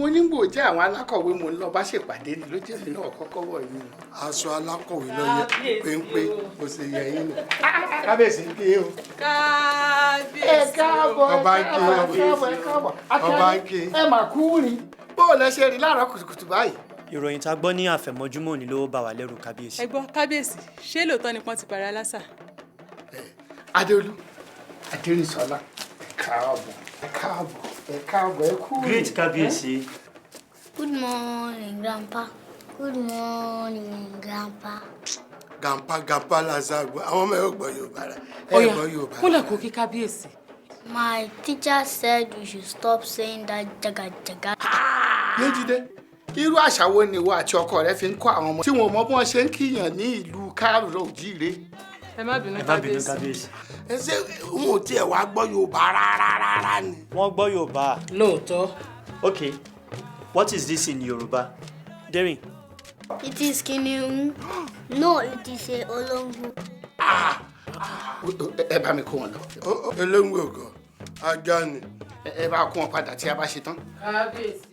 Mo ní bò jẹ́ àwọn alákọ̀wé mo ń lọ bá ṣèpàdé ni ló jẹ́ mi náà kọ́kọ́ wọ̀ yín. Aṣọ alákọ̀wé ló yẹ péńpé, bó ṣe yẹ yín nù. Kábíyèsí ń kí o. Ẹ Kábíyèsí. káàbọ̀, ẹ Ọba ń kí. káàbọ̀, ẹ káàbọ̀, ẹ káàbọ̀. Ọba ń kí. Ẹ mà kú rìn. Bó o lẹ ṣe rí láàárọ̀ kùtùkùtù báyìí? Ìròyìn tá a gbọ́ ní àfẹ̀mọ́júmọ́ òní ló bà wá lẹ́rù, kábíyèsí. Ẹ gbọ́, kábíyèsí, ṣé lóòótọ́ ni pọ́n ti parí alásà? Adéolú, Adérìnsọ́lá, ẹ káàbọ̀, ẹ káàbọ̀, ẹ káàbọ̀, ẹ kú rìn. Great, kábíyèsí. Good morning, Grandpa. Good morning, Grandpa. Grandpa, grandpa lásán gbọ́. Àwọn ọmọ yóò gbọ́ Yorùbá rẹ, ẹ Ọ̀yá, gbọ́ Yorùbá. kúnlẹ̀ kó kí kábíyèsí. My teacher said we should stop saying that jaga jaga. Yéjídé, irú àṣà wo ni ìwọ àti ọkọ rẹ fi ń kọ́ àwọn ọmọ tí wọn ò mọ bí wọ́n ṣe ń kíyàn ní ìlú káàrọ̀ òjíire? Ẹ má bínú. Ẹ má bínú. Kábíyèsí. Kábíyèsí. Ẹ ṣé n ò tiẹ̀ wá gbọ́ Yorùbá rárá rárá ni? Wọ́n gbọ́ Yorùbá. Lóòótọ́. Okay, what is this in Yorùbá, Derin? It is kìnìún. No, it is a olóńgbò. Ẹ bá mi kó wọn lọ. Olóńgbò kan, ajá ni. Ẹ bá kó wọn padà tí a bá ṣe tán. Kábíyèsí.